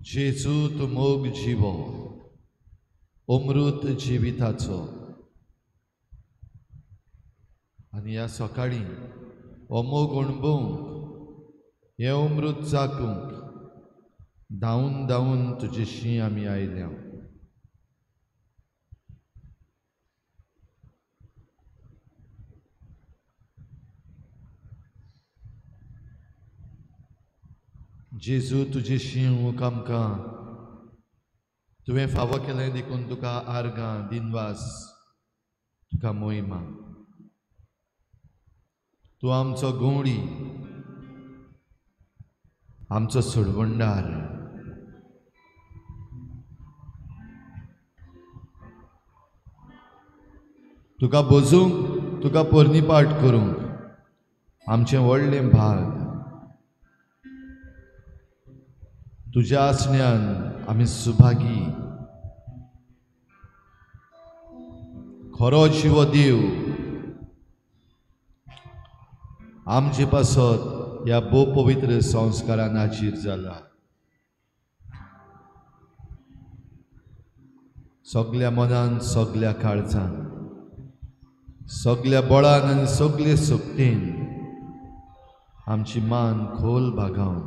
जेजू तूं मोग जिवो अमृत जिविताचो आनी ह्या सकाळीं हो मोग अणभवंक हें अमृत चाकूंक धांवून धांवून तुजेशी आमी आयल्या. जेजू तुजेशी येवंक आमकां तुवें फावो केलें देखून तुका आर्गां दिनवास, तुका मोहिमा. तूं आमचो गवळी, आमचो सोडवणदार. तुका बोजूंक, तुका पोरणीपाठ करूंक आमचें व्हडलें भाग. तुज्या आसण्यान आमी सुभागी. खरो जिवो देव आमचे पासत ह्या भोव पवित्र संस्कारान हाजीर जाला. सगल्या मनान, सगल्या काळजान, सगल्या बळान आनी सगले शक्तीन आमची मान खोल भागावन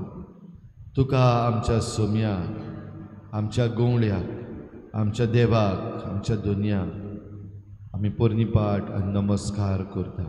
तुका आमच्या सोम्याक, आमच्या गवळ्याक, आमच्या देवाक, आमच्या दुनियाक आमी पोरणीपाठ आनी नमस्कार करता.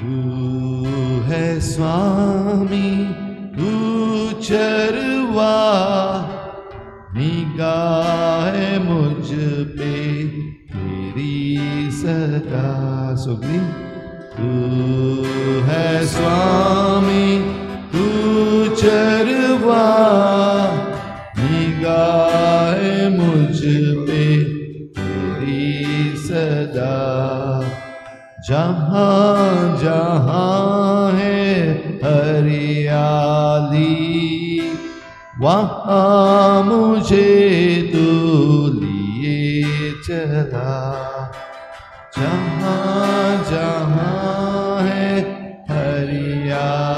तू है स्वामी, तू चरवा, निगाह मुझ पे तेरी सदा. सुगली तू है स्वामी, तू चरवा, निगाह मुझ पे तेरी सदा. जहाँ जहाँ है हरियाली, वहाँ मुझे तू लिए चला. जहाँ जहाँ है हरियाली,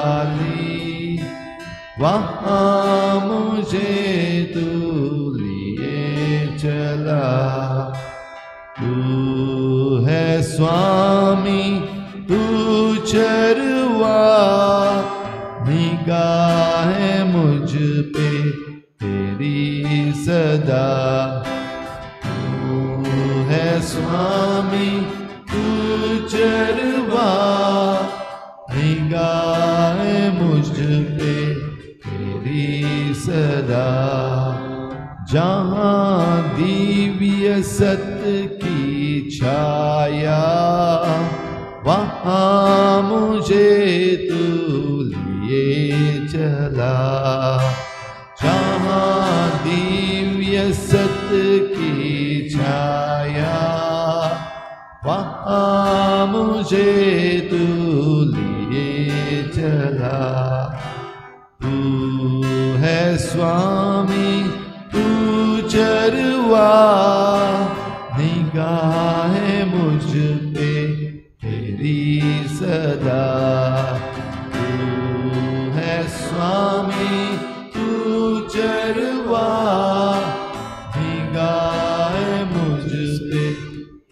वहाँ मुझे तू लिए चला. तू है स्वामी, तू चरवा, निगाह मुझ पे तेरी सदा. तू है स्वामी, तू चरवा, निगाह मुझ पे तेरी सदा. जहाँ दिव्य सत की छाया, वहाँ मुझे तू लिए चला. जहाँ दिव्य सत की छाया, वहाँ मुझे तू लिए चला. तू है स्वामी, तू चरवा, निगाह मुझ पे तेरी सदा. तू है स्वामी, तू चरवा, निगाह मुझ पे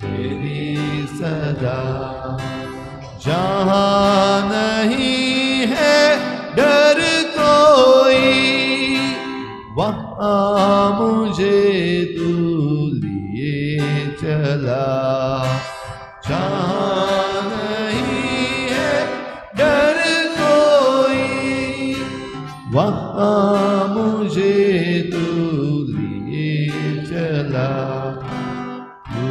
तेरी सदा. जहाँ नहीं है डर कोई, वहाँ मुझे तू लिए चला. जहाँ नहीं है डर कोई, वहाँ मुझे तू लिए चला. तू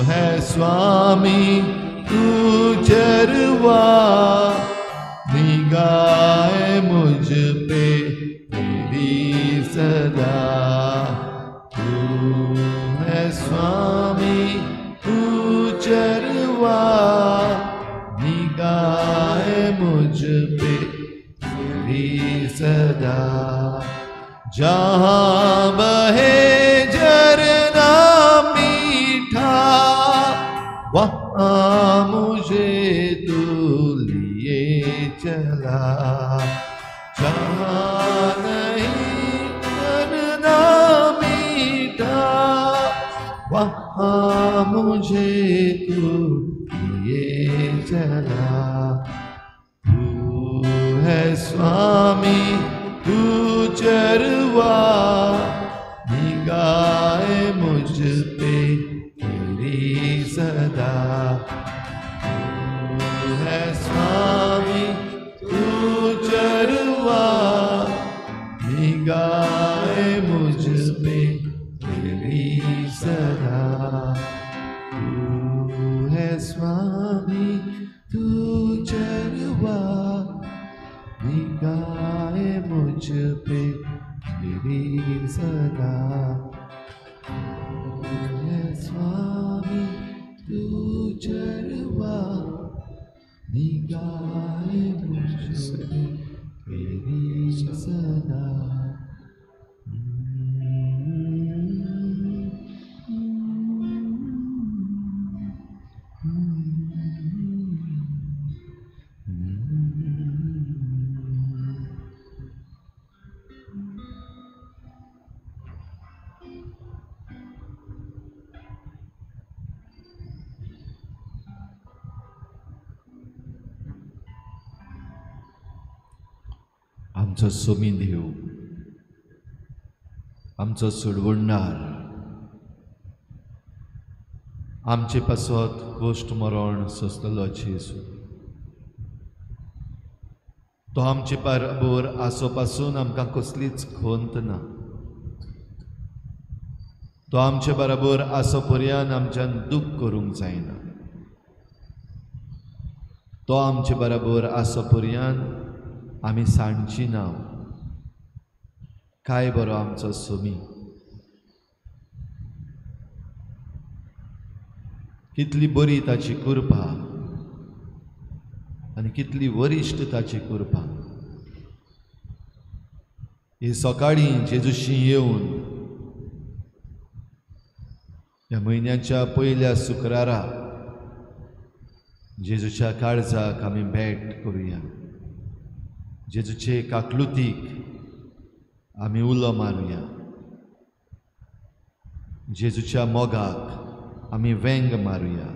है स्वामी, तू चरवा, निगाह स्वामी तू चरवा, निगाह मुझ पे तेरी सदा। जहाँ बहे झरना मीठा, वहाँ मुझे तू लिए चला। जहाँ नहीं झरना मीठा, वहाँ मुझे तू लिए चला। तू है स्वामी तू चरवा, निगाह मुझ पे तेरी सदा। तू है स्वामी तू चरवा, निगाह मुझ पे तेरी सदा। तू है स्वामी तू चरवा, निगाह मुझ पे तेरी सदा। तू है स्वामी तू चरवा, निगाह मुझ पे तेरी सदा। आमचो सोमी देव, आमचो सोडवणदार, आमचे पासत कोश्ट मरण सोंसतलो जेजू, तो आमचे बरोबर आसो पासून आमकां कसलीच खंत ना। तो आमचे बरोबर आसो पर्यान आमच्यान दूख करूंक जायना। तो आमचे बरोबर आसो पर्यान आमी सांडची ना। काय बरो आमचो सोमी, कितली बरी ताची कृपा आनी कितली वरिश्ठ ताची कृपा। ही सकाळीं जेजूशी येवन ह्या म्हयन्याच्या पयल्या शुक्रारा जेजूच्या काळजाक आमी भेट करुया। जेजूचे काकलुतीक आमी उलो मारुया। जेजूच्या मोगाक आमी वेंग मारुया।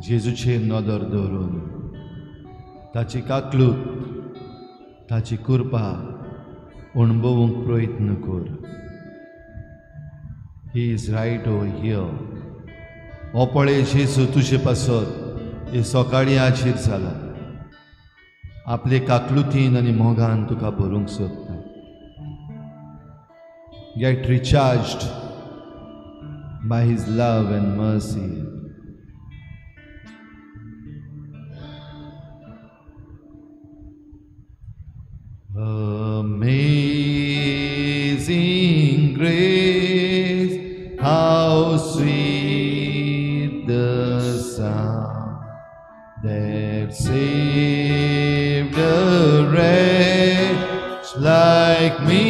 जेजूचेर नदर दवरून ताची काकलूत, ताची कृपा अणभवूंक प्रयत्न कर। He is right over here. हो पळय जेजू तुजे पासत हे सकाळीं हाजीर जाला। आपले काकलुतीन आनी मोगान तुका भरूंक सोदता। Get recharged by his love and mercy. Amazing grace, how sweet the sound that saved a wretch like me.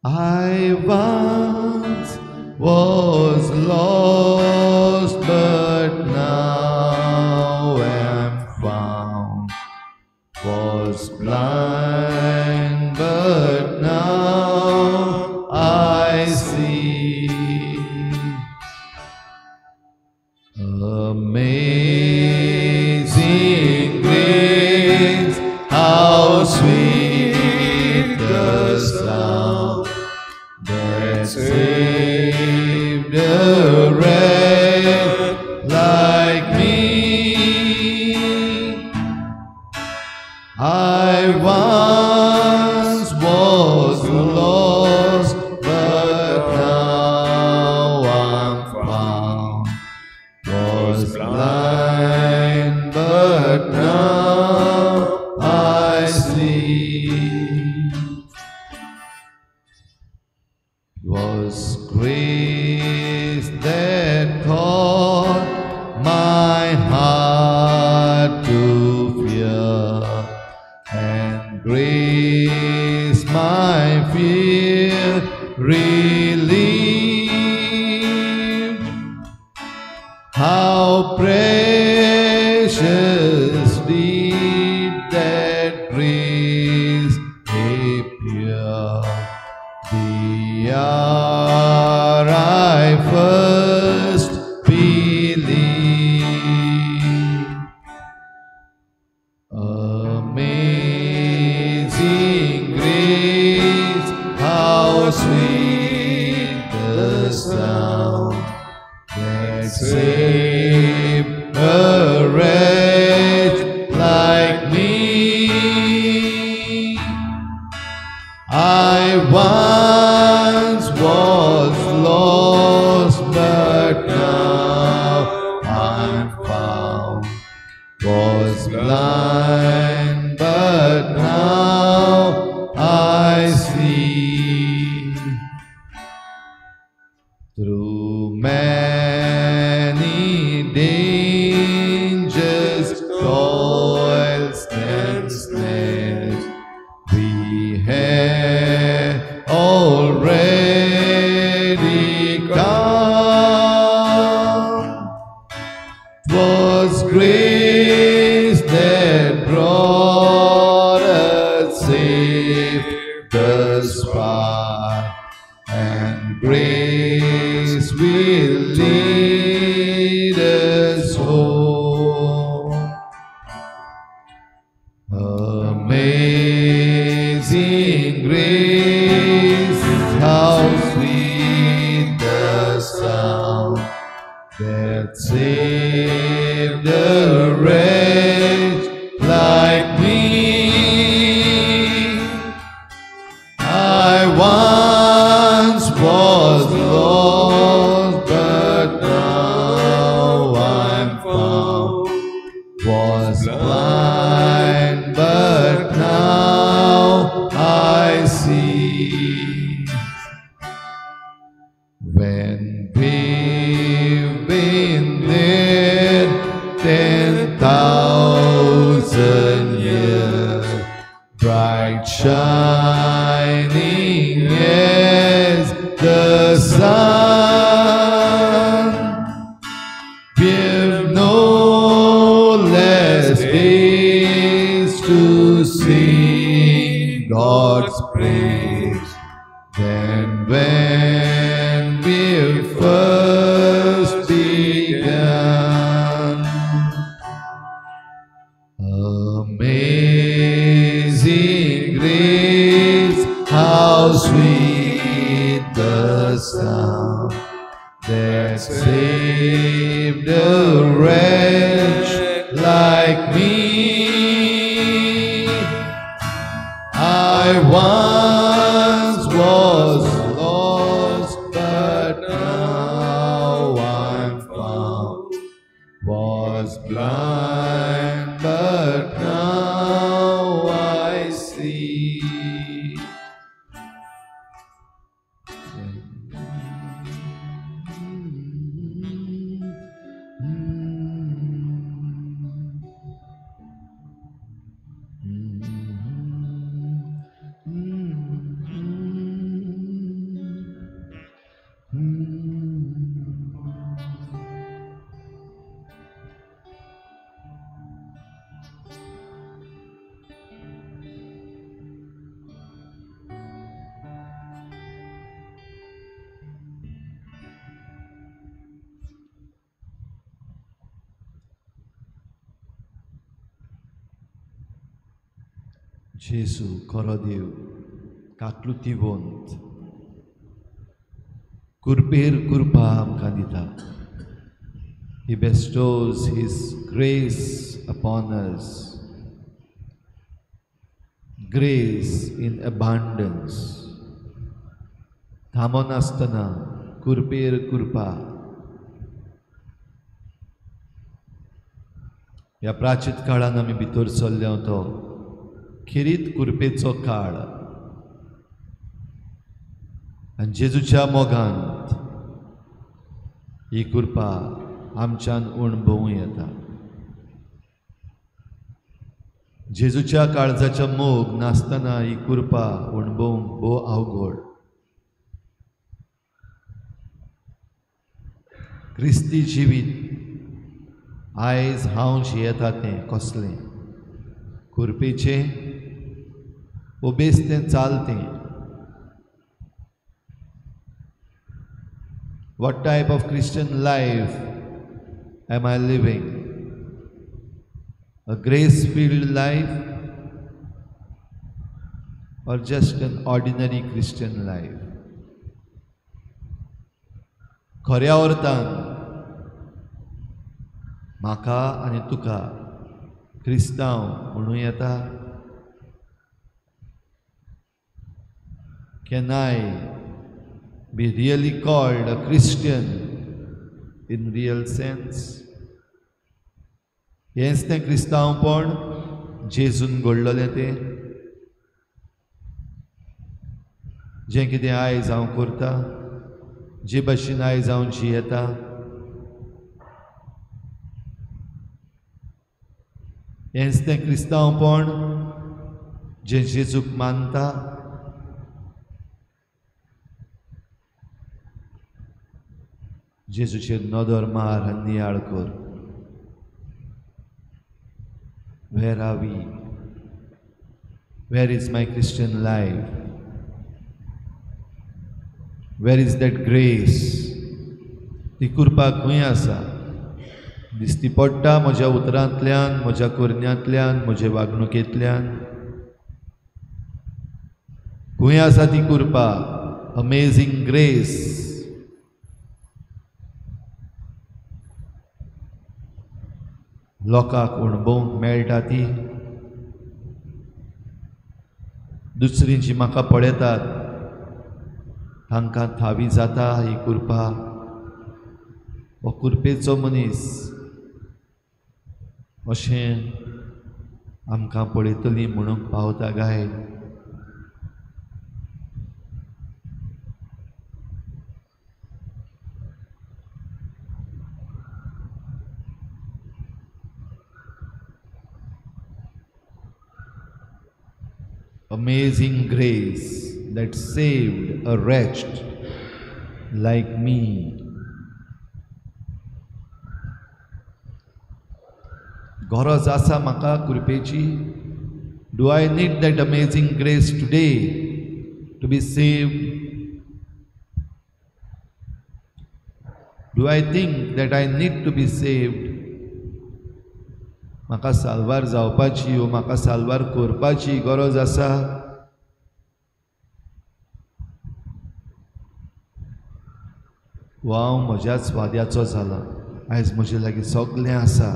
I once was lost, but now am found. Was blind, but now I see. Amazing grace, how sweet the sound that saved a wretch like me. I once was lost, but now I'm found. Was blind, but now I see. Was grace that taught my heart to fear, and grace my fear relieved. How precious did that grace appear the hour I first believed. Amazing grace, how sweet the sound that saved a wretch like me. I once was lost, but now I'm found. Was blind, but now I see. Through many dangers, toils and snares, we have already come. 'Twas grace that brought us safe thus far, and grace will lead us home. Amazing grace, how sweet the sound that saved a wretch like me. I once was lost, but now I'm found. Was blind, but now I see. When we've been there 10,000 years, bright shining as the sun, we've no less days to sing God's praise than when we first began. Amazing grace, how sweet the sound that saved a wretch like me. I once was lost, but now I'm found. Was blind, but जेजू खरो देव काकलुतीवंत कुरपेर कुरपा आमकां दिता. He bestows His grace upon us, grace in abundance. थांबनासतना कुरपेर कुरपा. ह्या प्राचीत काळान आमी भितर सरले तो खेरीत कुरपेचो काळ आनी जेजूच्या मोगांत ही कृपा आमच्यान अणभवूं येता. जेजूच्या काळजाचो मोग नासतना ही कृपा अणभवूंक भोव अवघड. क्रिस्ती जिवीत आयज हांव जियेता तें कसलें? कुरपेचें ओबेस तें चालतें. What type of Christian life am I living? A grace-filled life or just an ordinary Christian life? खऱ्या अर्थान म्हाका आनी तुका क्रिस्तांव म्हणूं येता? Can I be really called a Christian in real sense? हेंच तें क्रिस्तांवपण जेजून घडलेलें तें, जें कितें आयज हांव करता, जे भाशेन आयज हांव जियेता. हेंच तें क्रिस्तांवपण जें जेजूक मानता. जेजूचेर नदर मार आनी नियाळ कर. Where are we? Where is my Christian life? Where is that grace? ती कृपा खंय आसा? दिसती पडटा म्हज्या उतरांतल्यान, म्हज्या करण्यांतल्यान, म्हजे वागणुकेंतल्यान. खंय आसा ती कृपा? Amazing grace. लोकांक अणभवूंक मेळटा ती. दुसरीं जी म्हाका पळयतात तांकां थावी जाता ही कृपा. हो कुरपेचो मनीस अशें आमकां पळयतली म्हणूंक पावता काय? Amazing grace that saved a wretch like me. गरज आसा म्हाका कृपेची? Do I need that amazing grace today to be saved? Do I think that I need to be saved? म्हाका साल्वार जावपाची वो म्हाका साल्वार करपाची गरज आसा? वो हांव म्हज्याच वाद्याचो जाला. आयज म्हजे लागीं सगळें आसा.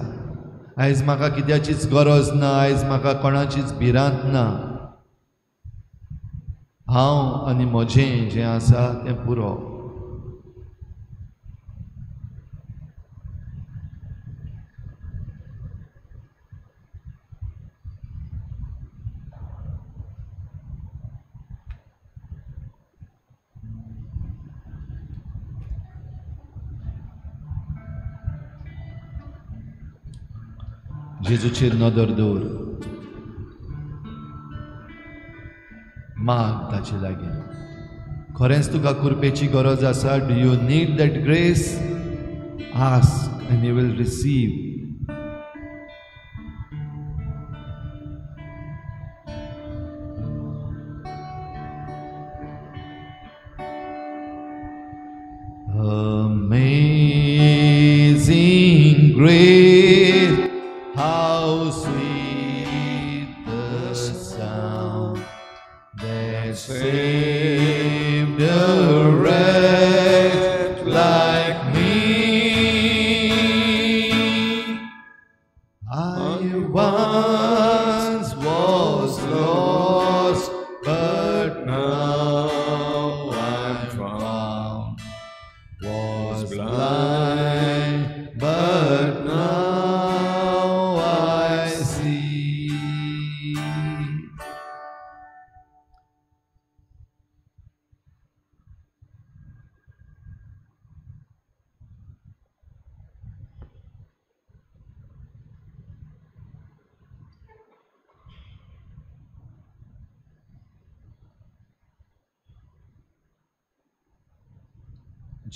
आयज म्हाका कित्याचीच गरज ना. आयज म्हाका कोणाचीच भिरांत ना. हांव आनी म्हजें जें आसा तें पुरो. जेजूचेर नदर दवर, माग ताचे लागीं. खरेंच तुका कुरपेची गरज आसा? Do you need that grace? Ask and you will receive. Amazing grace, how sweet the sound saved a wretch like me. I once was lost, but now I'm found. Was blind, but now I see.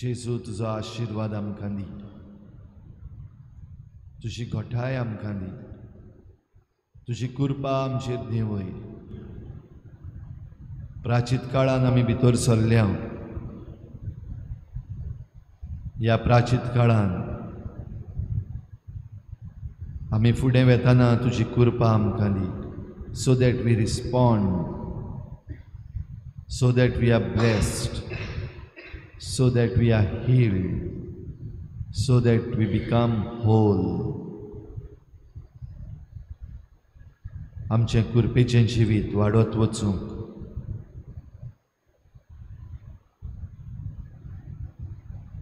जेजू तुजो आशिर्वाद आमकां दी, तुजी घटाय आमकां दी, तुजी कृपा आमचेर देंवय. प्राचीत काळान आमी भितर सरल्या. ह्या प्राचीत काळान आमी फुडें वेताना तुजी कृपा आमकां दी, so that we respond, so that we are blessed, so that we are healed, so that we become whole. आमचें कृपेचें जिवीत वाडत वचूंक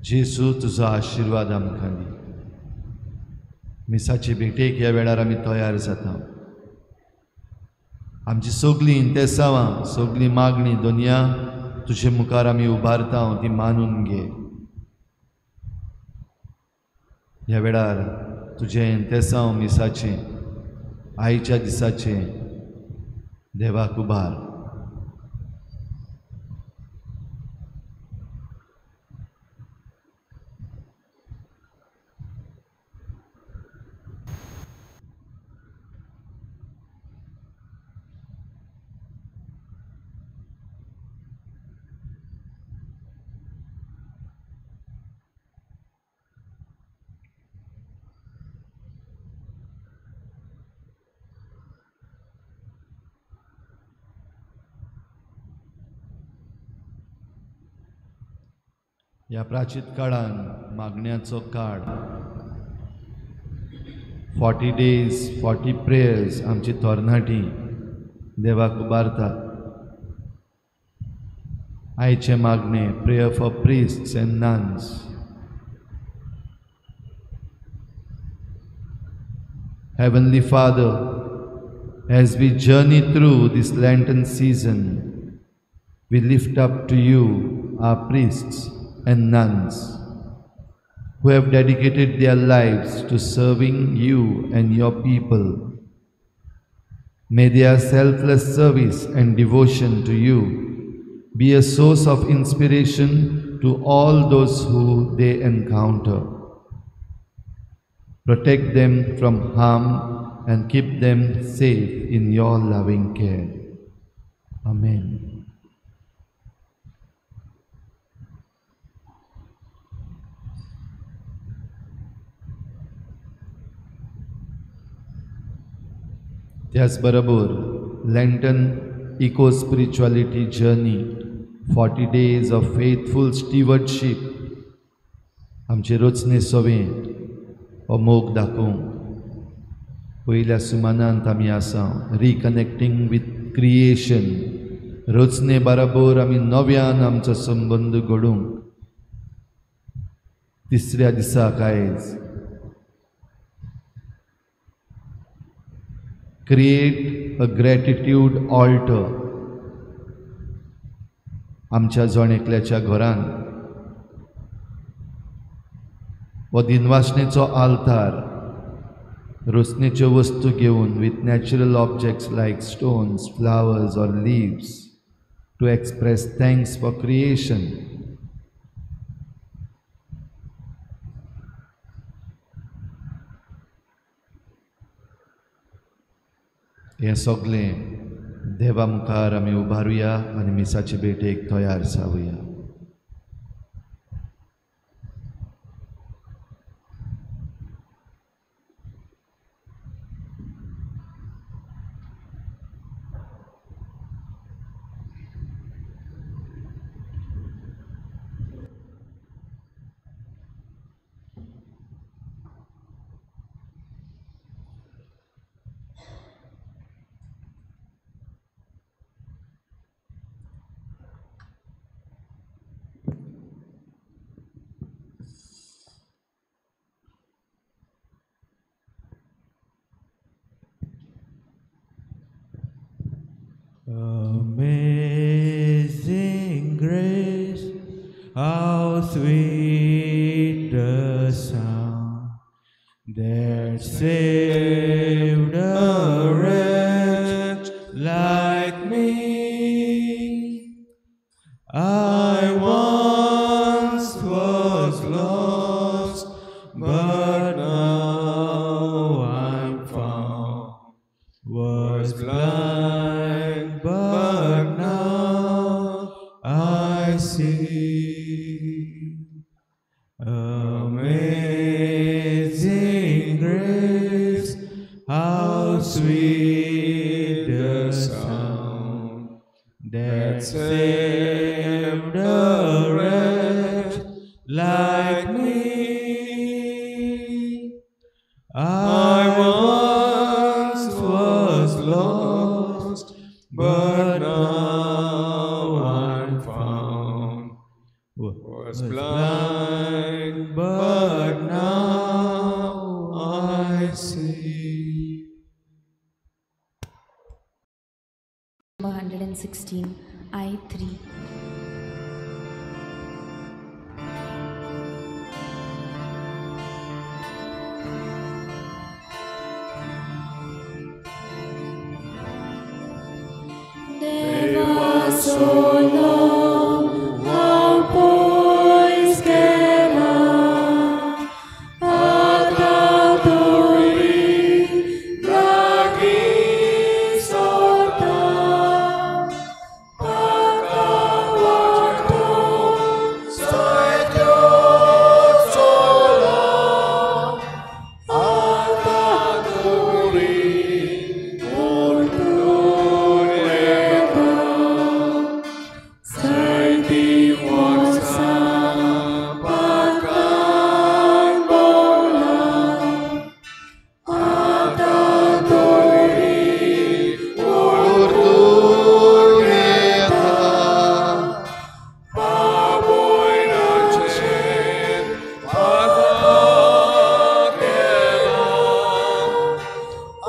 जेजू तुजो आशिर्वाद आमकां दी. मिसाचे भेटेक ह्या वेळार आमी तयार जाता. आमची सगळीं इंतेसांवां, सगळीं मागणीं दोनया तुजे मुखार आमी उबारता, ती मानून घे. ह्या वेळार तुजें इंतेसांव मिसाचें आयच्या दिसाचें देवाक उबार. ह्या प्राचीत काळान मागण्याचो काळ, 40 days 40 prayers आमची तरणाटी देवाक उबारतात. आयचें मागणें prayer for priests and nuns. Heavenly Father, as we journey through this Lenten season, we lift up to you our priests and nuns who have dedicated their lives to serving you and your people. May their selfless service and devotion to you be a source of inspiration to all those who they encounter. Protect them from harm and keep them safe in your loving care. Amen. त्याच बरोबर Lenten eco spirituality journey, 40 days of faithful stewardship आमचे रचने सवें हो मोग दाखोवंक पयल्या सुमानांत आमी आसा. रिकनेक्टींग विथ क्रिएशन, रचने बरोबर आमी नव्यान आमचो संबंद घडोवंक. तिसऱ्या दिसाक आयज क्रिएट अ ग्रॅटिट्यूड ऑल्टर. आमच्या जण एकल्याच्या घरान हो दिनवासणेचो आल्तार रोसणेच्यो वस्तू घेवन with natural objects like stones, flowers or leaves to express thanks for creation. हें सगळें देवा मुखार आमी उबारुया आनी मिसाचे भेटेक तयार जावया. Amazing grace, how sweet the sound that saved a wretch like me. I once was lost, but now I'm found. Was blind, but now I see. Amazing grace, how sweet the sound that saved a wretch like me. I once was lost, but now I'm found. Was blind, but now I see. Number 116, I3. Deva solo हांव पयस गेला, आतां तरी लागीं सोदता. ताका वाटो जायत्यो चोला, आतां तरी परतून येता. जायतीं वर्सां पाकान भोंवला, आतां तरी परतून येता. बाबुयनाचेर पातक केलां,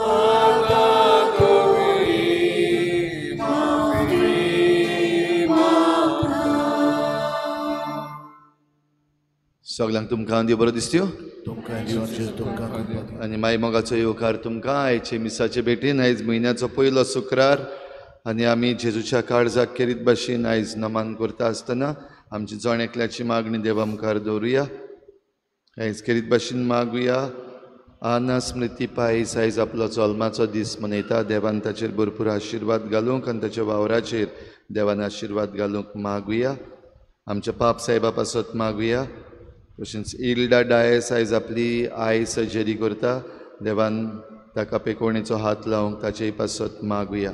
आतां तरी माफी मागता. सगल्यांक तुमकां देव बरो दिसत्यो तुमकां जिवनशील तुमकां कृपा. आनी माई मोगाचो येवकार तुमकां आयचे मिसाचे भेटीन. आयज म्हयन्याचो पयलो शुक्रार आनी आमी जेजूच्या काळजाक केरीत भाशेन आयज नमान करता आसतना आमची जण एकल्याची मागणी देवा मुखार दवरुया. आयज केरीत भाशेन मागुया. आना स्मृती पायस आयज आपलो जल्माचो दीस मनयता. देवान ताचेर भरपूर आशिर्वाद घालूंक आनी ताच्या वावराचेर देवान आशिर्वाद घालूंक मागुया. आमच्या पाप साहेबा पासत मागुया. तशेंच इल्डा डायस आयज आपली I surgery करता. देवान ताका पेकोवणेचो हात लावंक ताचेय पासत मागुया.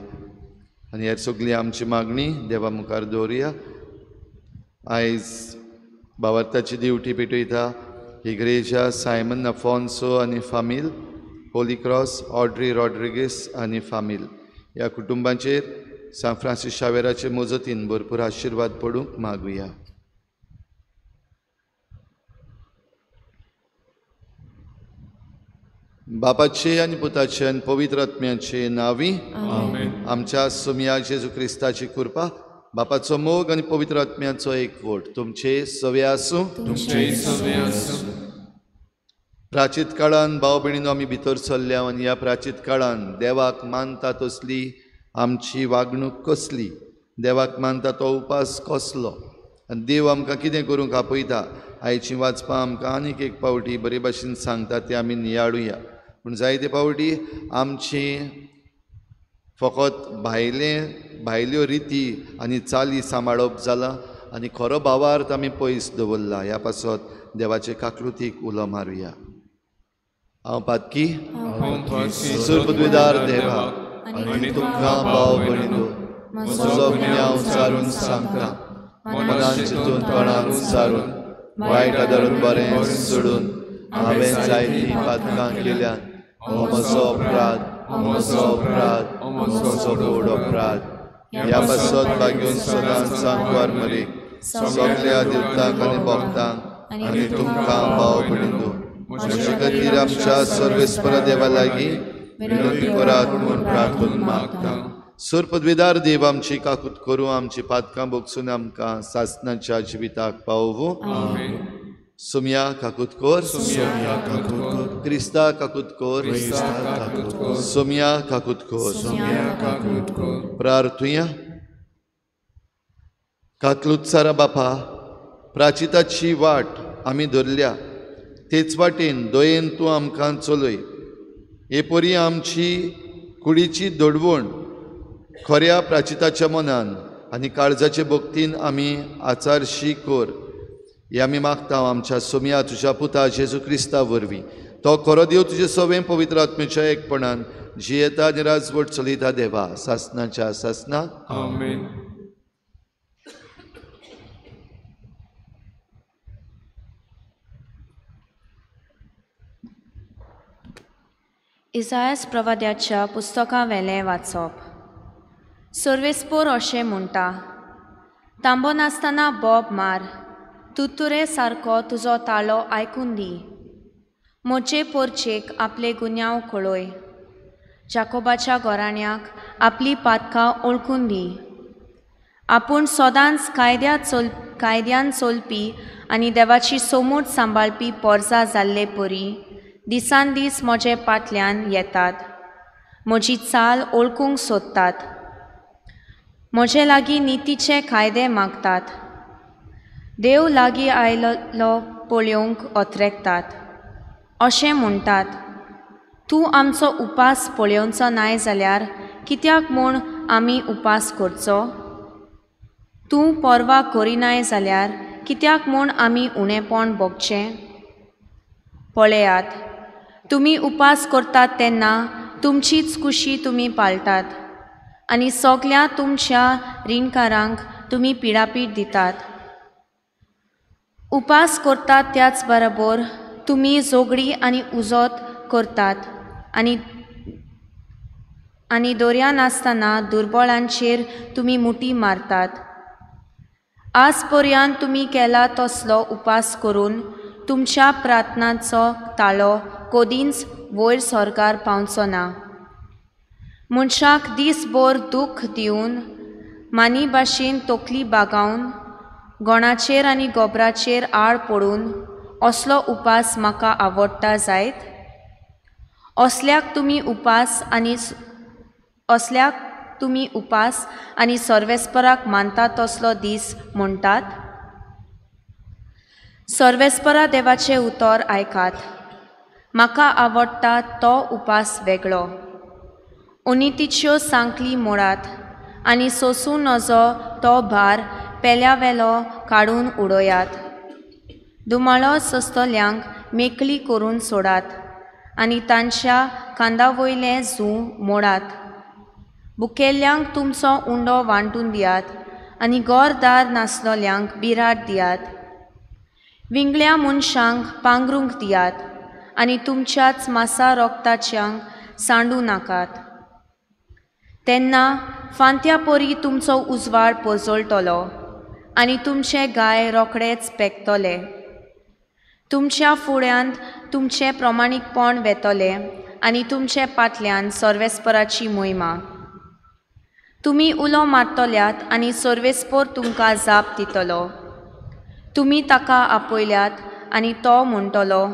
आनी हेर सगळी आमची मागणी देवा मुखार दवरुया. आयज भावार्थाची दिवटी पेटयता इग्रेजा सायमन अफोन्सो आनी फामील, होली क्रॉस ऑड्री रॉड्रिगीस आनी फामील ह्या कुटुंबांचेर सांत फ्रांसीस शावेराचे मजतीन भरपूर आशिर्वाद पडूंक मागुया. बापाचे आनी पुताचे आनी पवित्र आत्म्याचे नांवी आमच्या सोमया जेजू क्रिस्ताची कृपा, बापाचो मोग आनी पवित्र आत्म्याचो एकवट तुमचे सवे आसूं. तुमचेय सवे आसूं. प्राचीत काळान भाव भयणीनो आमी भितर सरल्या आनी ह्या प्राचीत काळान देवाक मानता तसली आमची वागणूक कसली, देवाक मानता तो उपास कसलो आनी देव आमकां कितें करूंक आपयता आयची वाचपां आमकां आनीक एक पावटी बरे भाशेन सांगता तें आमी नियाळुया. पूण जायते पावटी आमची फकत भायल्यो रिती आनी चाली सांबाळप जालां आनी खरो भावार्थ आमी पयस दवरला. ह्या पासत देवाचे काकृतीक उलो मारुया. हांव पातकी सुरबुद्विदार देवा आनी तुमकां भाव भयणीनो म्हजो गुन्यांव सारून सांगता. मनान चिंतून तोंडान सारून वायट आदारून बरें सोडून हांवें जायतीं पातकां केल्यात. हो म्हजो अपराध, म्हजो अपराध, म्हजो व्हड अपराध. ह्या पासत भाग्यून सदांच सांकवार मरीक सगल्या देवतांक आनी भक्तांक आनी तुमकां भाव भयणीनो म्हजे खातीर आमच्या सर्वेस्पर देवा लागीं विनंती करात म्हूण प्रार्थून मागता. सोर पदवीदार देव आमची काकूत करूं, आमची पातकां भोगसून आमकां सासणाच्या जिविताक पावोवं। आमेन। सोमया काकूत कोर, सोमया काकूत कोर, क्रिस्ता काकूत कोर, क्रिस्ता काकूत कोर, सोमया काकूत कोर, सोमया काकूत कोर। प्रार्थुया। काकलुत्सारा बापा, प्राचिताची वाट आमी धरल्या तेच वाटेन दयेन तूं आमकां चलय। हे परी आमची कुडीची दडवण खऱ्या प्राचिताच्या मनान आनी काळजाचे भक्तीन आमी आचारशी कर, हे आमी मागता आमच्या सोमया तुज्या पुता जेजू क्रिस्ता वरवीं। तो खरो देव तुजे सवें पवित्र आत्म्याच्या एकपणान जियेता आनी राजवट चलयता देवा सासणाच्या सासणाक। आमेन। इसायास प्रवाद्याच्या पुस्तकावेलें वाचप। सर्वेस्पोर अशें म्हणटा, तांबो नासतना बोब मार, तुतुरे सारको तुजो ताळो आयकून दी। म्हजे पोरचेक आपले गुन्यांव कळय, जाकोबाच्या घराण्याक आपली पातकां ओळखून दी। आपूण सदांच कायद्यान चलपी आनी देवाची सोमूट सांबाळपी पोरजा जाल्ले परी दिसान दीस म्हजे पाटल्यान येतात, म्हजी चाल ओळखूंक सोदतात, म्हजे लागीं नितीचे कायदे मागतात, देव लागीं आयलो पळोवंक अत्रेकतात। अशें म्हणटात, तूं आमचो उपास पळोवचो नाय जाल्यार कित्याक म्हूण आमी उपास करचो? तूं पर्वा करिनाय जाल्यार कित्याक म्हूण आमी उणेपण भोगचें? पळयात, तुमी उपास करतात तेन्ना तुमचीच कुशी तुमी पाळटात आनी सगल्या तुमच्या रिणकारांक तुमी पिडापीड दितात। उपास करतात त्याच बरोबर तुमी झगडी आनी उजोत करतात आनी दर्या नासतना दुर्बळांचेर तुमी मुठी मारतात। आज पर्यंत तुमी केला तसलो उपास करून तुमच्या प्रार्थनाचो ताळो कदींच वयर सरकार पावचो ना। मनशाक दीसभर दूख दिवन मानी भाशेन तकली बागावन गोणाचेर आनी गोबराचेर आड पडून असलो उपास म्हाका आवडटा जायत? असल्याक तुमी उपास आनी सर्वेस्पराक मानता तसलो दीस म्हणटात? सर्वेस्परा देवाचें उतर आयकात, म्हाका आवडटा तो उपास वेगळो। अनितीच्यो सांकली मोडात आनी सोसूं नजो तो भार पेल्यावेलो काडून उडयात। दुमाळो सोंसतल्यांक मेकळी करून सोडात आनी तांच्या खांदा वयलें जूं मोडात। बुकेल्ल्यांक तुमचो उंडो वांटून दियात आनी घरदार नासलोल्यांक बिराड दियात। विंगळ्या मनशांक पांगरूंक दियात आनी तुमच्याच मासा रोगताच्यांक सांडूं नाकात। तेन्ना फांत्या परी तुमचो उजवाड पोजळटलो आनी तुमचे गाय रोखडेच पेकतले। तुमच्या फुड्यांत तुमचें प्रमाणीकपण वेतलें आनी तुमचे पाटल्यान सर्वेस्पराची मोहिमा। तुमी उलो मारतल्यात आनी सर्वेस्पोर तुमकां जाप दितलो। तुमी ताका आपयल्यात आनी तो म्हणटलो,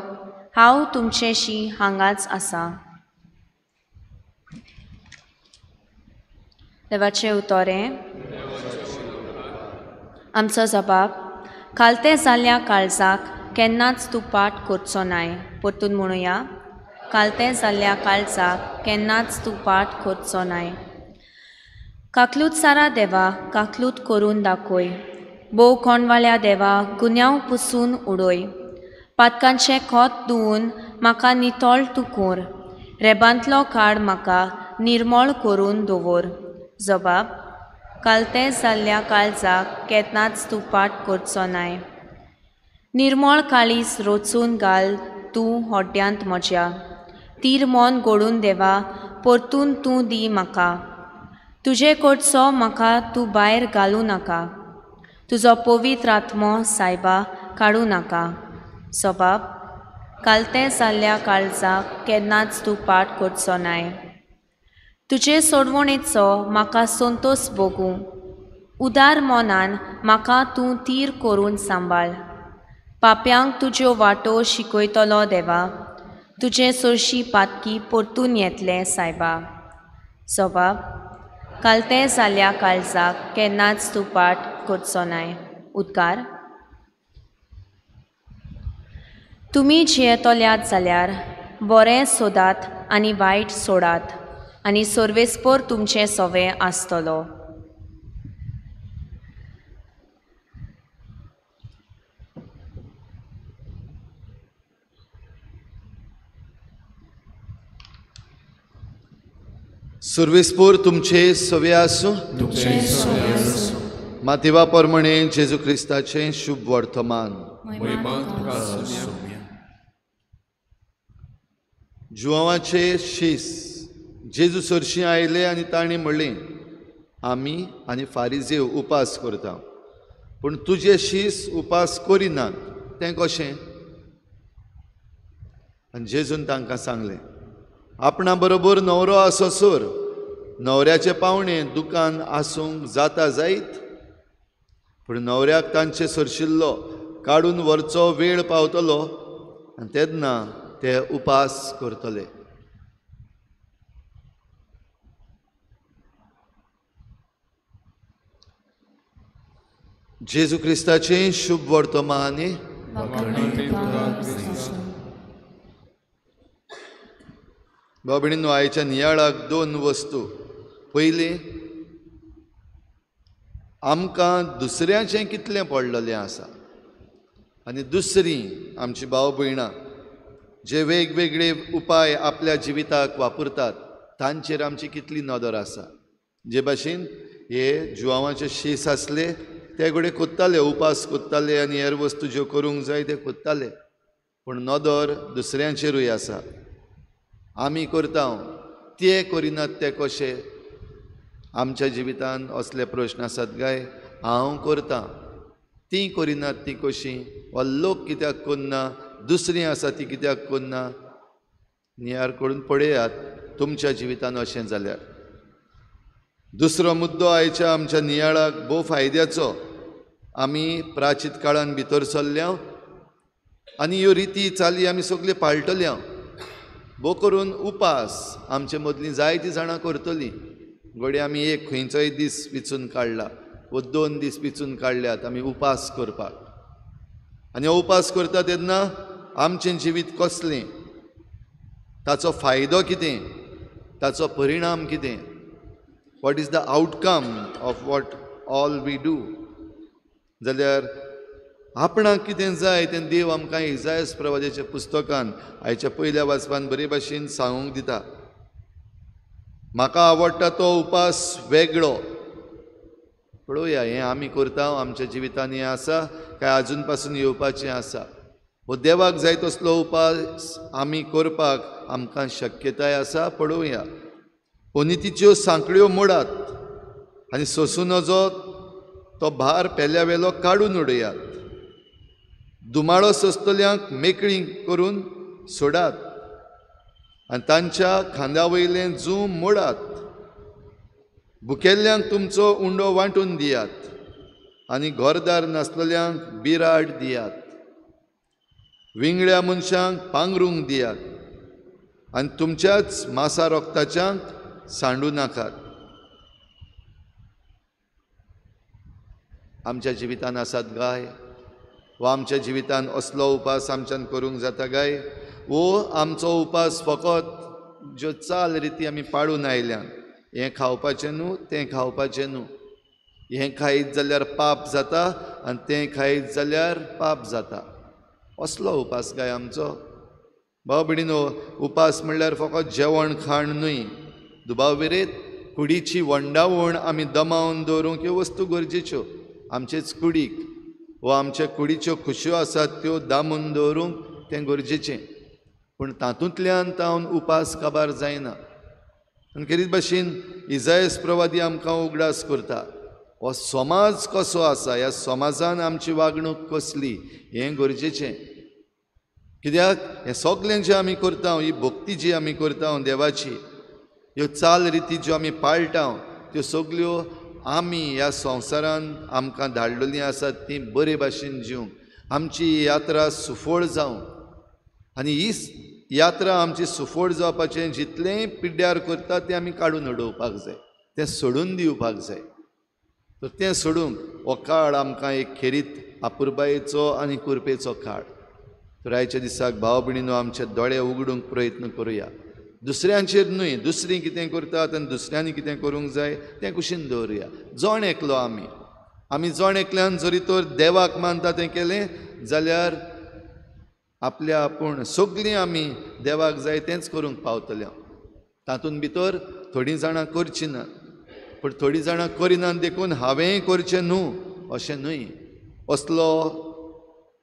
हांव तुमचेशी हांगाच आसा। देवाचें उतरें। आमचो जबाब, खालतें जाल्ल्या काळजाक केन्नाच तूं पाट करचो नाय। परतून म्हणुया, खालतें जाल्ल्या काळजाक केन्नाच तूं पाट करचो नाय। काकलूत सारा देवा, काकलूत करून दाखय। भोव कोणवाल्या देवा, गुन्यांव पुसून उडय। पातकांचें खोत धुवून म्हाका नितळ तूं कोर। रेबांतलो काड म्हाका निर्मळ करून दवर। जबाब, कालतें जाल्ल्या काळजाक केन्नाच तूं पाट करचो नाय। निर्मळ काळीज रोचून घाल तूं होड्ड्यांत म्हज्या। तीर मन गोडून देवा, परतून तूं दी म्हाका। तुजे कडचो म्हाका तूं भायर घालूं नाका। तुजो पवित्र आत्मो सायबा काडूं नाका। जबाब, कालतें जाल्ल्या काळजाक केन्नाच तूं पाट करचो नाय। तुजे सोडवणेचो म्हाका संतोस भोगूं. उदार मनान म्हाका तूं तीर करून सांबाळ. पाप्यांक तुज्यो वाटो शिकयतलो देवा. तुजे सरशी पातकी परतून येतले सायबा. जबाब. कालतें जाल्या काळजाक केन्नाच तूं पाट करचो नाय. उद्गार. तुमी जियेतल्यात जाल्यार बरें सोदात आनी वायट सोडात आनी सर्वेस्पर तुमचें सवें आसतलो. सर्वेस्पर तुमचे सवे आसूं. मातेवा प्रमाणे जेजू क्रिस्ताचें शुभ वर्तमान. जुवांचे शीस जेजू सरशीं आयले आनी तांणी म्हणलें, आमी आनी फारिजेव उपास करता, पूण तुजे शीस उपास करिनात, तें कशें? आनी जेजून तांकां सांगलें, आपणा बरोबर न्हवरो आसोसर न्हवऱ्याचे पावणे दुकान आसूंक जाता जायत, पूण न्हवऱ्याक तांचे सरशिल्लो काडून व्हरचो वेळ पावतलो आनी तेन्ना ते उपास करतले. जेजू क्रिस्ताचें शुभ वर्तमान. भाव भयणींनो, आयच्या नियाळाक दोन वस्तू. पयली, आमकां दुसऱ्याचें कितलें पडलेलें आसा, आनी दुसरी, आमची भाव भयणां जे वेगवेगळे उपाय आपल्या जिविताक वापरतात तांचेर आमची कितली नदर आसा. जे भाशेन हे जुवांचे शीस आसले ते घडये कोत्ताले, उपास कोत्ताले आनी हेर वस्तू ज्यो करूंक जाय ते कोत्ताले, पूण नदर दुसऱ्यांचेरूय आसा. आमी करता ते करिनात ते कशे? आमच्या जिवितांत असले प्रश्न आसात काय? हांव करतां, तीं करिनात तीं कशीं? वा लोक कित्याक करना, दुसरीं आसा ती कित्याक करना? नियार करून पळयात तुमच्या जिवितांत अशें जाल्यार. दुसरो मुद्दो आयच्या आमच्या नियाळाक भोव फायद्याचो. आमी प्राचीत काळान भितर सरल्या आनी ह्यो रिती चाली आमी सगल्यो पाळटल्या. भोव करून उपास आमचे मदलीं जायतीं जाणां करतलीं. घडये आमी एक खंयचोय दीस विचून काडला वा 2 दीस विचून काडल्यात आमी उपास करपाक. आनी हो उपास करता तेन्ना आमचें जिवीत कसलें, ताचो फायदो कितें, ताचो परिणाम कितें, what is the outcome of what all we do. जाल्यार आपणाक कितें जाय तें देव आमकां इजायस प्रवादाच्या पुस्तकान आयच्या पयल्या वाचपान बरे भाशेन सांगूंक दिता. म्हाका आवडटा तो उपास वेगळो. पळोवया हें आमी करता, आमच्या जिवितांत हें आसा काय आजून पासून येवपाचें आसा? हो देवाक जाय तसलो उपास आमी करपाक आमकां शक्यताय आसा? पळोवया. अनितीच्यो सांकळ्यो मोडात आनी सोंसूं नजो तो भार पेल्या वेलो काडून उडयात. दुमाळो सोंसतल्यांक मेकळी करून सोडात आनी तांच्या खांद्या वयलें जूं मोडात. भुकेल्ल्यांक तुमचो उंडो वांटून दियात आनी घरदार नासलेल्यांक बिराड दियात. विंगड्या मनशांक पांगरूंक दियात आनी तुमच्याच मासा रोगताच्यांक सांडू नाकात. आमच्या जिवितांत आसात गाय? वा आमच्या जिवितांत असलो उपास आमच्यान करूंक जाता काय? वो आमचो उपास फकत ज्यो चाल रिती आमी पाळून आयल्यान, हें खावपाचें न्हू, तें खावपाचें न्हू, हें खायत जाल्यार पाप जाता आनी तें खायत जाल्यार पाप जाता, असलो उपास काय आमचो? भाव भयणीनो, उपास म्हणल्यार फकत जेवण खाण न्हय. दुबाव विरेत कुडीची वंडावण आमी दमावन दवरूंक ह्यो वस्तू गरजेच्यो. आमचेच कुडीक वा आमच्या कुडीच्यो खुशयो आसात त्यो दामून दवरूंक तें गरजेचें, पूण तातूंतल्यान तावन उपास काबार जायना. आनी खेरीत भाशेन इजायस प्रवादी आमकां उगडास करता, हो समाज कसो आसा, ह्या समाजान आमची वागणूक कसली हें गरजेचें. कित्याक हें सगळें जें आमी करता, ही भक्ती जी आमी करता देवाची, ह्यो चाल रिती ज्यो आमी पाळटा त्यो सगल्यो आमी ह्या संवसारान आमकां धाडलेलीं आसात ती बरे भाशेन जिवंक, आमची यात्रा सुफळ जावंक. आनी ही यात्रा आमची सुफळ जावपाचें जितलें पिड्ड्यार करता तें आमी काडून उडोवपाक जाय, तें सोडून दिवपाक जाय. तर तें सोडूंक हो काळ आमकां एक खेरीत आपुरबायेचो आनी कुरपेचो काळ. तर आयच्या दिसाक भाव भयणीनो आमचे दोळे उगडूंक प्रयत्न करुया, दुसऱ्यांचेर न्हय, दुसरीं कितें करतात आनी दुसऱ्यांनी कितें करूंक जाय तें कुशीन दवरुया. जण एकलो आमी आमी जण एकल्यान जरी तर देवाक मानता तें केलें जाल्यार आपल्या आपूण सगळीं आमी देवाक जाय तेंच करूंक पावतले. तातूंत भितर थोडीं जाणां करचीं ना, पूण थोडीं जाणां करिनात देखून हांवेंय करचें न्हू अशें न्हय. असलो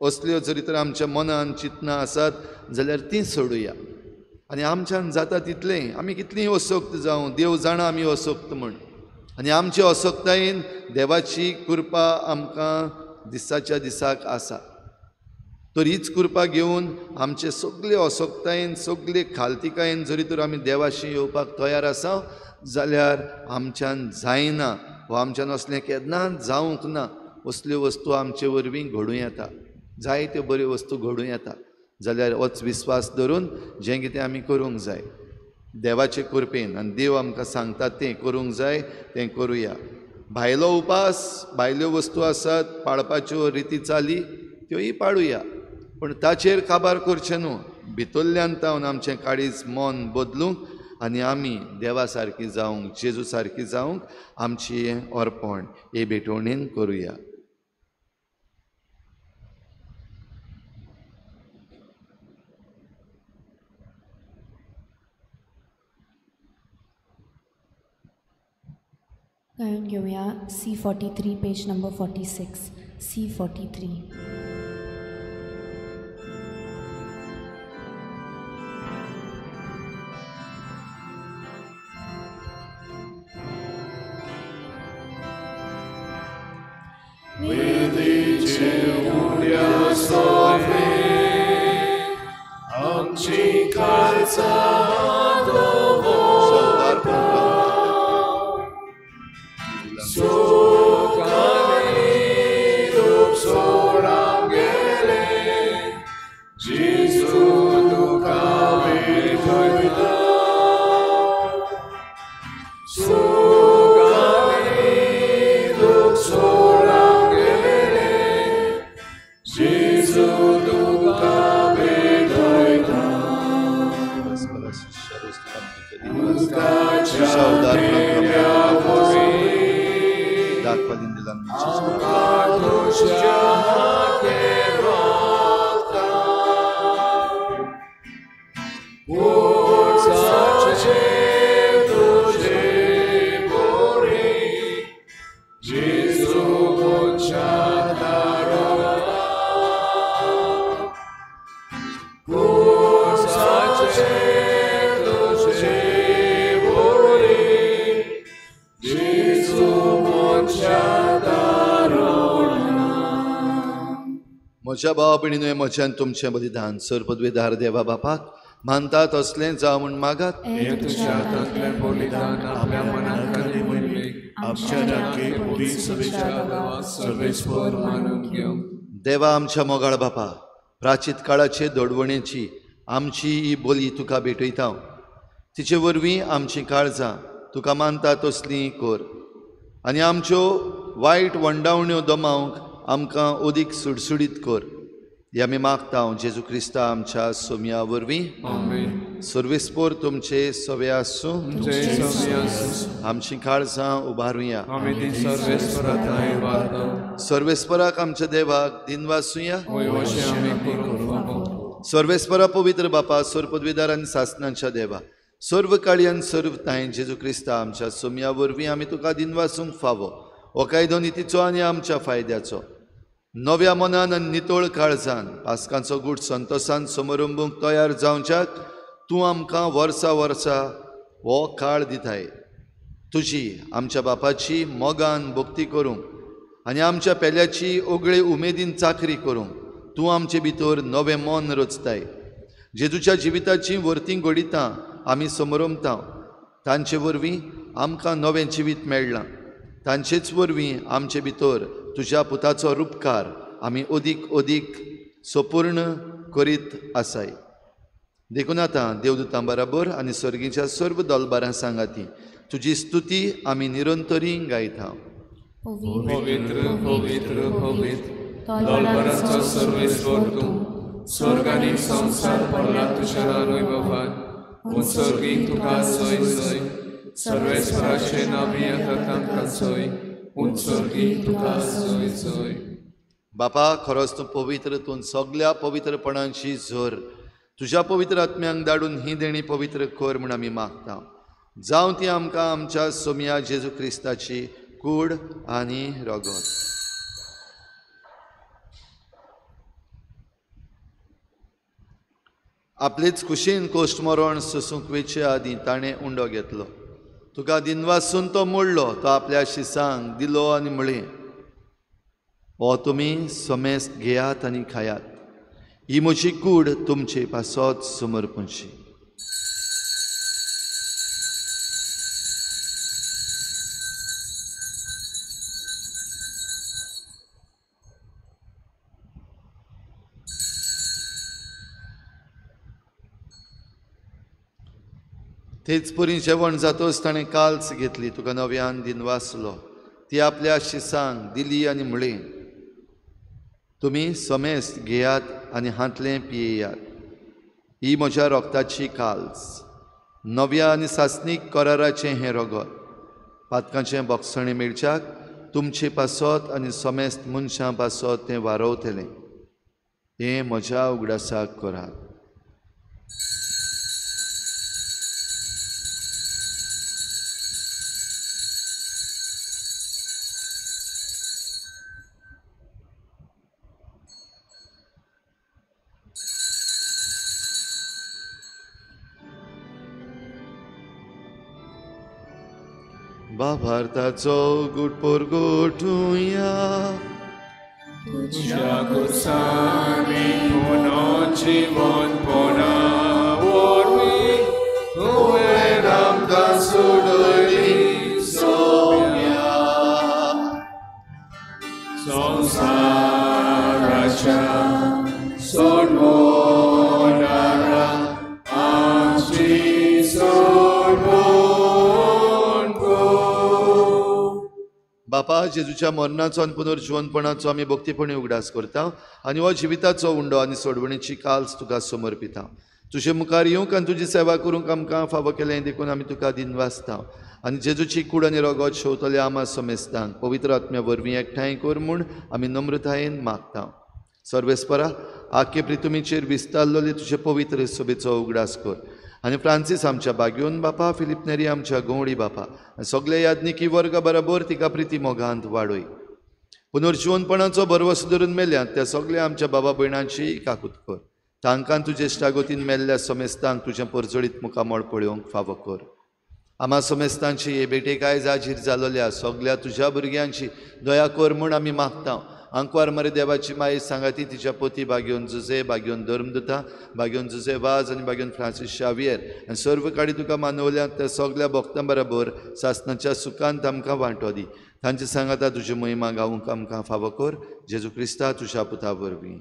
असल्यो जरी तर आमच्या मनान चिंतनां आसात जाल्यार तीं सोडुया आनी आमच्यान जाता तितलें आमी कितलीं असक्त जावं, देव जाणा आमी असक्त म्हण, आनी आमचे असक्तायेन देवाची कृपा आमकां दिसाच्या दिसाक आसा. तर हीच कृपा घेवन आमचे सगळे असक्तायेन सगळे खालतिकायेन जरी तर आमी देवाशी येवपाक तयार आसा जाल्यार आमच्यान जायना वा आमच्यान असलें केन्नाच जावंक ना असल्यो वस्तू आमचे वरवीं घडूं येता, जायत्यो बऱ्यो वस्तू घडूं येता. जाल्यार होच विस्वास धरून जें कितें आमी करूंक जाय देवाचे कृपेन आनी देव आमकां सांगता तें करूंक जाय तें करुया. भायलो उपास, भायल्यो वस्तू आसात पाळपाच्यो रिती चाली त्योय पाळुया, पूण ताचेर काबार करचें न्हू. भितरल्यान तावन आमचें काळीज मन बदलूंक आनी आमी देवा सारकी जावंक, जेजू सारकी जावंक आमची अर्पण हे भेटवणेन करुया. गायन घेवया C43 page number 46 C43. म्हज्या भावा भयणीनो, म्हज्यान तुमचें बलिदान सर पदवेदार देवा बापाक मानतात असलें जावं म्हूण मागात. देवा आमच्या मोगाळ बापा, प्राचीत काळाचे दोडवणेची आमची ही बोली तुका भेटयता, तिचे वरवीं आमचीं काळजां तुका मानता तसलीं कर आनी आमच्यो वायट वंडावण्यो दमावंक आमकां अदीक सुडसुडीत कर. हे आमी मागता जेजू क्रिस्ता आमच्या सोमया वरवीं. सर्वेस्पोर तुमचे सवे आसूं. आमची काळजां उबारुया. सर्वेस्पराक आमच्या देवाक दिनवासुया. सर्वेस्परा पवित्र बापा, सर्व पदवीदार आनी सासनांच्या देवा, सर्व काळी आनी सर्व तांय जेजू क्रिस्ता आमच्या सोमया वरवीं आमी तुका दिनवासूंक फावो. हो कायदो नितीचो आनी आमच्या फायद्याचो. नव्या मनान आनी नितळ काळजान पास्कांचो गूट संतोसान समारंभूंक तयार जावच्याक तूं आमकां वर्सा वर्सा हो काळ दिताय. तुजी आमच्या बापाची मोगान भक्ती करूंक आनी आमच्या पेल्याची ओगळे उमेदीन चाकरी करूंक तूं आमचे भितर नवें मन रचताय. जेजूच्या जिविताची वर्तीं घडितां आमी समरमता. तांचे वरवीं आमकां नवें जिवीत मेळ्ळां. तांचेच वरवीं आमचे भितर तुज्या पुताचो रुपकार आमी अदीक अदीक सपूर्ण करीत आसाय. देखून आतां देवदूतां बराबर आनी सर्गीच्या सर्व दलबारां सांगाती तुजी स्तुती आमी निरंतरी गायता. पवित्र पवित्र पवित्र दलबारांचो सर्वेस्पर तूं, स्वर्ग आनी संवसार पडला तुज्या वैभवान. उत्सर्गीक तुका जय जय, सर्वेस्पराचें नांव येता तांकां जय, उत्सर्गीक तुका जय जय. बापा, खरोच तूं पवित्र, तूं सगल्या पवित्रपणांची झर. तुज्या पवित्र आत्म्यांक धाडून ही देणी पवित्र कर म्हूण आमी मागता. जावं ती आमकां आमच्या सोमया जेजू क्रिस्ताची कूड आनी रगत. आपलेच कुशीन कोश्ट मरण सोसूंक वेचे आदीं ताणें उंडो घेतलो. तुका दिनवासून तो मोडलो, तो आपल्या शिसांक दिलो आनी म्हळें, हो तुमी समेस्त घेयात आनी खायात, ही म्हजी कूड तुमचे पासत समर्पणची. तेच परी जेवण जातच ताणें काल्स घेतली, तुका नव्यान दिनवासलो, ती आपल्या शिसांक दिली आनी म्हळें, तुमी समेस्त घेयात आनी हांतलें पियेयात, ही म्हज्या रोगताची काल्स, नव्या आनी सासणीक कराराचें हें रगत, पातकांचें बोगसणें मेळच्याक तुमचे पासत आनी समेस्त मनशां पासत तें वारवतलें. हें म्हज्या उगडासाक करात. बाभारताचो गुटपोर गोठुया, तुज्या खुर्सांनी पुनर्जीवनपणा वरवीं तुवें आमकां सोडयली सोम्या. संवसाराच्या सोडवणारा आमची सोडवण. बापा, जेजूच्या मरणाचो आनी पुनर्जिवनपणाचो आमी भक्तीपणी उगडास करता आनी हो जिविताचो उंडो आनी सोडवणीची काल्स तुका समर्पिता. तुजे मुखार येवंक आनी तुजी सेवा करूंक आमकां फावो केलें देखून आमी तुका दिनवासता. आनी जेजूची कूड आनी रगत शेवतले आमा समेस्तांक पवित्र आत्म्या वरवीं एकठांय कर म्हूण आमी नम्रतायेन मागता. सर्वेस्परा, आखे प्रितुमीचेर विस्तारलेले तुजे पवित्र सभेचो उगडास कर आनी फ्रांसीस आमच्या बाग्योन बापा, फिलीप नेरी आमच्या गवळी बापा आनी सगळे याज्ञिकी वर्गा बराबर तिका प्रिती मोगांत वाडय. पुनर्जिवनपणाचो भरवसो धरून मेल्यात त्या सगळ्या आमच्या बाबा भयणांची काकूत कर. तांकां तुजे इश्टागतीन मेल्ल्या समेस्तांक तुजें परजळीत मुखामळ पळोवंक फावो कर. आमा समेस्तांची हे भेटेक आयज हाजीर जालोल्या सगळ्या तुज्या भुरग्यांची दया कर म्हूण आमी मागता. आंकवार मरे देवाची माई सांगाती तिच्या पोती बागेवन जुजे, बागेवन धर्मदुता, बागेवन जुजे वाज आनी बागेवन फ्रांसीस शावियर आनी सर्व काडी तुका मानवल्यात त्या सगळ्या भक्तां बराबर सासणाच्या सुखांत आमकां वांटो दी. तांचे सांगाता तुजी महिमा गावंक आमकां फावो कर, जेजू क्रिस्ता तुज्या पुता वरवीं.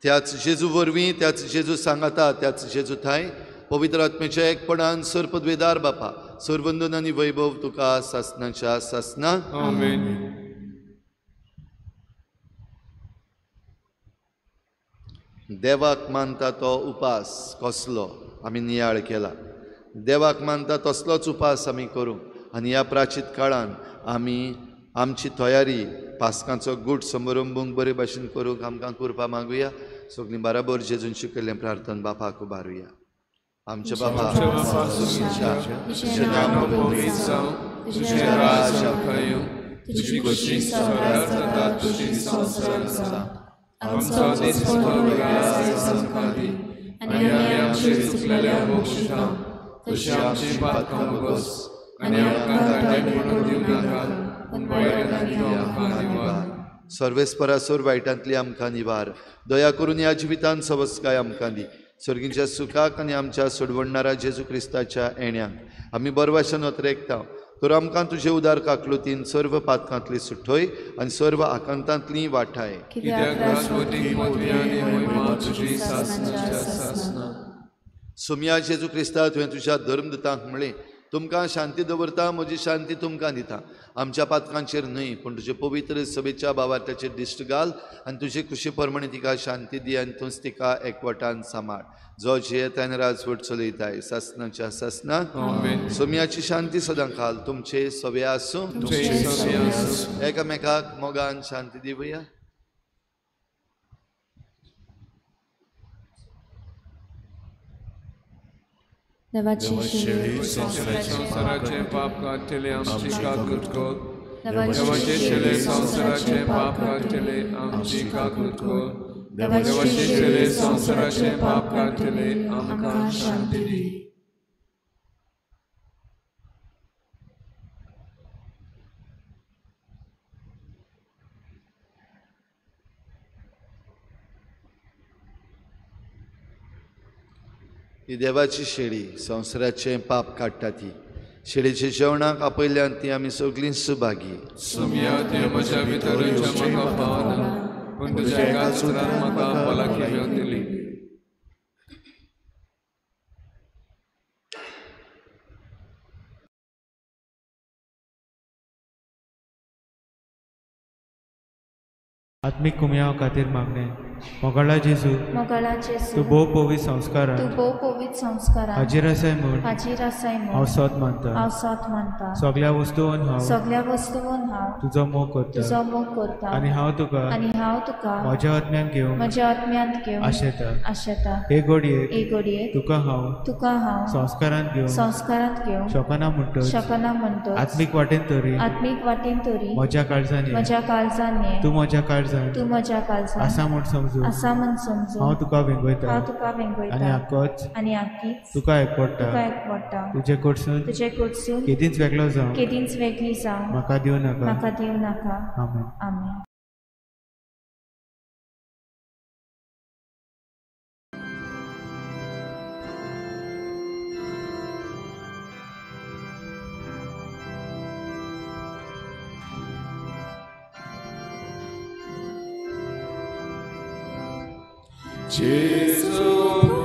त्याच जेजू वरवीं, त्याच जेजू सांगाता, त्याच जेजू थांय पवित्र आत्म्याच्या एकपणान सर्पद्वेदार बापा, सर्वंदन आनी वैभव तुका सासणाच्या सासना. आमेन. देवाक मानता तो उपास कसलो आमी नियाळ केला. देवाक मानता तसलोच उपास आमी करूंक आनी ह्या प्राचीत काळान आमी आमची तयारी पास्कांचो गूट समारंभूंक बरे भाशेन करूंक आमकां कृपा मागुया. सगळीं बराबर जेजून शिकयल्लें प्रार्थना बापाक उबारुया. आमच्या बाबा, तुजें नांव पवित्र जावं, तुजें राज्य आमकां येवं, तुजी खोशी स्वर्गार जाता तशी संवसारांत जावं. आमचो दिसपडटो घास आमकां दी आनी आमी आमचे चुकलेल्या बक्षिता तशी आमची पातकां भोगस आनी आमकां तांटे म्हणून दिवं नाका, पूण वायटांतली आमकां निवार. सर्वेस्परा, सोर वायटांतली आमकां निवार. दया करून ह्या जिवितांत सवस्काय आमकां दी. सर्गींच्या सुखाक आनी आमच्या सोडवणणारा जेजू क्रिस्ताच्या येण्याक आमी बरवाशन अत्रेकता. तर आमकां तुजे उदार काकलुतीन सर्व पातकांतली सुठोय आनी सर्व आकांतांतली वाठाय. सोमया जेजू क्रिस्ता, तुवें तुज्या धर्मदूतांक म्हळें, तुमकां शांती दवरता, म्हजी शांती तुमकां दिता. आमच्या पातकांचेर न्हय पूण तुजे पवित्र सभेच्या बावार्थाचेर दिश्ट घाल आनी तुजे खुशी प्रमाणे तिका शांती दी आनी तूंच तिका एकवटान सांबाळ, जो जियेता आनी राजवट चलयताय सासनाच्या सासनाक. सोमयाची शांती सदां खाल तुमचे सवे आसूं. एकामेकाक मोगान शांती दिवया. देवाचे संवसाराचे पाप काडटले आमची काकूट कर. देवाचे शेले संवसाराचे पाप काडटले आमची काकूट कर. देवाचे शेले संवसाराचे पाप काडटले आमकां शांती दी. ही देवाची शेळी संवसाराचें पाप काडटा. ती शेळीच्या जेवणाक आपयल्यान ती आमी सगळीं सुभागी. सोमया, तुवें म्हज्या भितर म्हाका पावना, पूण तुज्या एकाच उतरान म्हाका भलायकी मेवतली. आत्मीक कुमयाव खातीर मागणें. मोगाळा जेजू, तूं भोव पवित्र संस्कारांत हाजीर आसाय म्हूण हांव सोद मानता. सगळ्या वस्तून हांव तुजो मोग करता आनी हांव तुका म्हज्या आत्म्यांत घेवंक आशेता. हे घडयेक तुका हांव संस्कारांत घेवंक शकना म्हणटच आत्मीक वाटेन तरी म्हज्या काळजान ये, तूं म्हज्या काळजान आसा म्हूण समजू हांव तुका वेंगयता आनी आक्कीच तुका एकवटा. तुजे कडसून केदींच वेगळो जावं म्हाका दिवं नाका. आमेन. आमेन. Gesù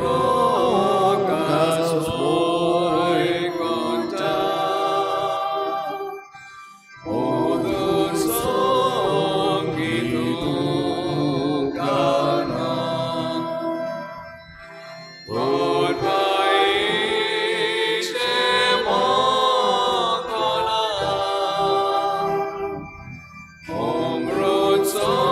progas voi conta, odur songi tu cana, por paese montona, omrut sorgice.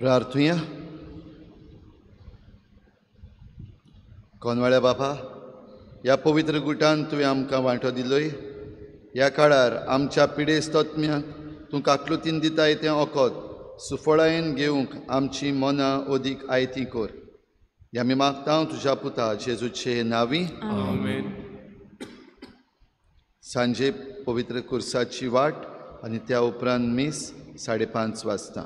प्रार्थुया. कोनवाळ्या बापा, ह्या पवित्र गुटान तुवें आमकां वांटो दिलोय. ह्या काळार आमच्या पिडेस्त आत्म्यांक तूं काकलुतीन दिताय तें ओकोत सुफळायेन घेवंक आमची मनां अदीक आयती कर. ह्या आमी मागता तुज्या पुता जेजूचे नांवी. आमेन. सांजे पवित्र कुर्साची वाट आनी त्या उपरांत मीस 5:30 वाजता.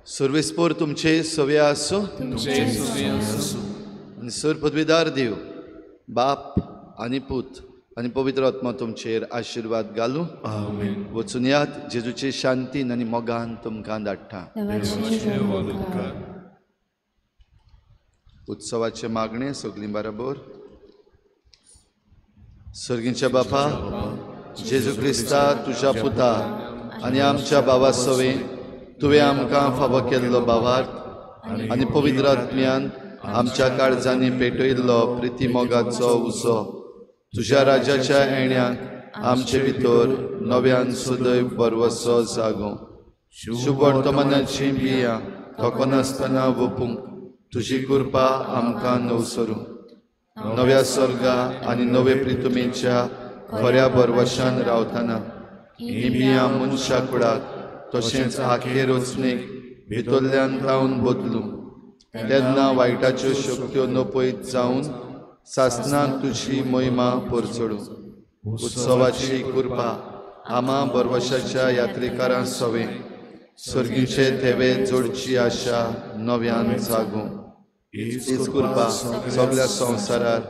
सर्वेस्पोर तुमचे सवे आसूं. आनी सर पदवीदार देव बाप आनी पूत आनी पवित्र आत्मा तुमचेर आशिर्वाद घालूं. वचून यात जेजूचे शांतीन आनी मोगान तुमकां धाडटा. उत्सवाचे मागणे सगळीं बरोबर. सर्गीच्या बापा, जेजू क्रिस्ता तुज्या पुता आनी आमच्या बाबा सवे तुवें आमकां फावो केल्लो भावार्थ आनी पवित्र आत्म्यान आमच्या काळजांनी पेटयल्लो प्रिती मोगाचो उजो तुज्या राज्याच्या येण्याक आमचे भितर नव्यान सदैव बरवसो जागो. शुभ वर्तमानाची बियां थकनासतना वोपूंक तुजी कृपा आमकां नवसरूं. नव्या स्वर्गा आनी नवे प्रितुमेच्या खऱ्या बरवशान रावतना ही बियां मनशा कुडाक तशेंच आखे रचणेक भितरल्यान रावन बदलूं. तेन्ना वायटाच्यो शक्त्यो नपयत जावन सासनाक तुजी महिमा परचडूं. उत्सवाची कृपा आमा बरवशाच्या यात्रेकारां सवे सर्गीचे थेवे जोडची आशा नव्यान जागूं. हीच कृपा सगळ्या संवसारार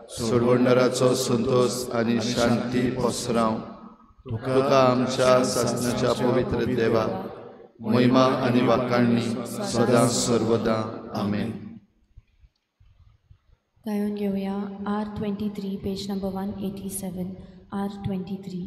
सोडवणदाराचो संतोष आनी शांती पसराव. तुका आमच्या सासनाच्या पवित्र देवा महिमा आनी वाखाणणी सदां सर्वदा. आमेन. गायन घेवया R 23 page number 187. R 23.